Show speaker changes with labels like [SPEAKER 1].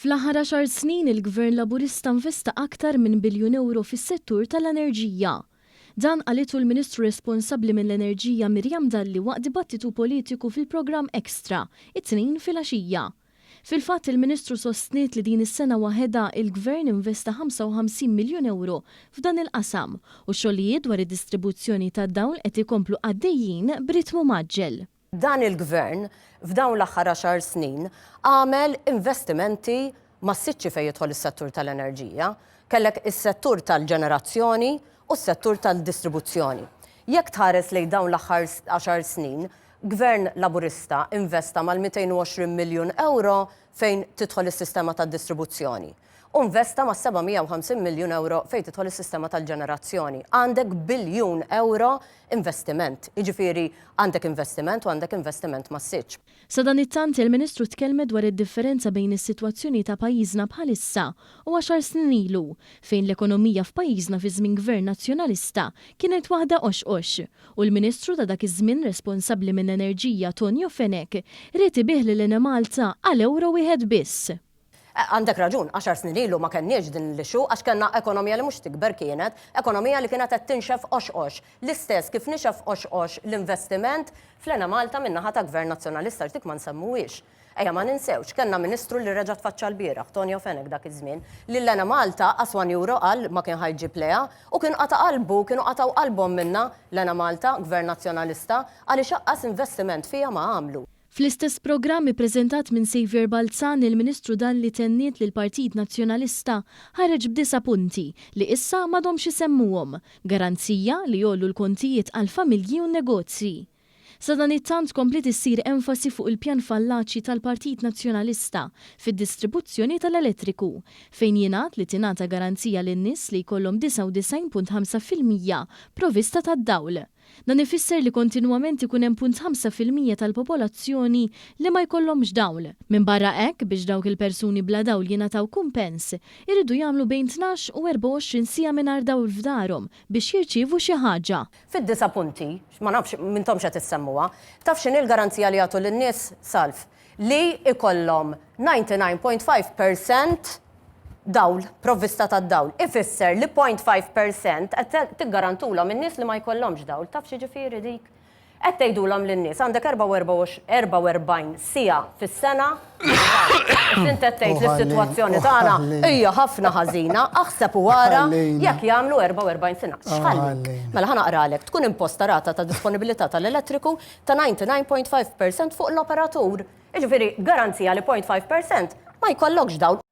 [SPEAKER 1] Fl-aħħar għaxar snin il-Gvern Laburista investa aktar minn biljun ewro fis-settur tal-enerġija. Dan qalitu l-Ministru responsabbli mill-Enerġija Miriam Dalli waqt dibattitu politiku fil-programm Extra, it-Tnejn filgħaxija. Fil-fatt il-Ministru sostniet li din is-sena waħedha il-Gvern investa 55 miljun ewro f'dan il-qasam u x-xogħlijiet dwar id-distribuzzjoni tad-dawl qed ikomplu għaddejjin b'ritmu mgħaġġel.
[SPEAKER 2] Dan il-Gvern f'dawn l-aħħar għaxar snin għamel investimenti massiċċi fejn jidħol is-settur tal-enerġija. Kellek is-settur tal-ġenerazzjoni u s-settur tal-distribuzzjoni. Jekk tħares lejn dawn l-aħħar għaxar snin, Gvern Laburista investa mal-220 miljun ewro fejn tidħol is-sistema tad-distribuzzjoni u nvesta mas-750 miljun ewro fejn tidħol is-sistema tal-ġenerazzjoni. Għandek biljun ewro investiment. Jiġifieri għandek investiment u għandek investiment massiċċ.
[SPEAKER 1] Sadanittant, il-Ministru tkellmet dwar id-differenza bejn is-sitwazzjoni ta' pajjiżna bħalissa u għaxar snin ilu, fejn l-ekonomija f'pajjiżna fi żmien Gvern Nazzjonalista kienet waħda qoxqox u l-Ministru ta' dak iż-żmien responsabbli mill-Enerġija Tonio Fenech ried ibigħ lil Enemalta għal ewro wieħed biss.
[SPEAKER 2] Għandek raġun, għaxar snin ilu ma kenniex din l-issue għax kellna ekonomija li mhux tikber kienet, ekonomija li kienet qed tinxef qoxqox. L-istess kif nixef qoxqox l-investiment fl-Enemalta min-naħa ta' Gvern Nazzjonalista għax dik ma nsemmuhiex. Ejja ma ninsewx, kellna Ministru li reġa' tfaċċa lbieraħ, Tonio Fenech dak iż-żmien, li l-Enemalta qas one euro qal ma kien ħa jġib lejha u kien qata' qalbu, kienu qatgħu qalbhom minnha l-Enemalta, Gvern Nazzjonalista, għaliex aqqas investiment fiha ma għamlu.
[SPEAKER 1] Fl-istess programm ippreżentat minn Saviour Balzan, il-Ministru Dalli tenniet li l-Partit Nazzjonalista ħareġ b'disa' punti li issa m'għadhomx isemmuhom, garanzija li jgħollu l-kontijiet għall-familji u n-negozji. Sadanittant kompliet issir enfasi fuq il-pjan fallaċi tal-Partit Nazzjonalista fid-distribuzzjoni tal-elettriku, fejn jingħad li tingħata garanzija lin-nies li jkollhom 99.5% provista tad-dawl. Dan ifisser li kontinwament ikun hemm punt 5% tal-popolazzjoni li ma jkollhomx dawl. Minbarra hekk, biex dawk il-persuni bla dawl jingħataw kumpens, iridu jagħmlu bejn 12 u 24 siegħa mingħajr dawl f'darhom biex jirċievu xi ħaġa.
[SPEAKER 2] Fid-disa' punti, ma nafx m'intomx qed issemmuha, taf x'inhi l-garanzija li jagħtu lin-nies, Salv? Li jkollhom 99.5 percent dawl, provvista tad-dawl. Ifisser li 0.5 percent qed tiggarantulhom in-nies li ma jkollhomx dawl. Taf x'jiġifieri dik? Qed tgħidulhom lin-nies għandek 44 siegħa fis-sena dawl. Int qed tgħid li s-sitwazzjoni tagħna hija ħafna ħażina, aħseb u ara jekk jagħmlu 44 sena. X'ħallik? Mela ħa naqralek, tkun imposta rata ta' disponibilità tal-elettriku ta' 99.5 percent fuq l-operatur. Jiġifieri garanzija li 0.5 percent ma jkollokx dawl.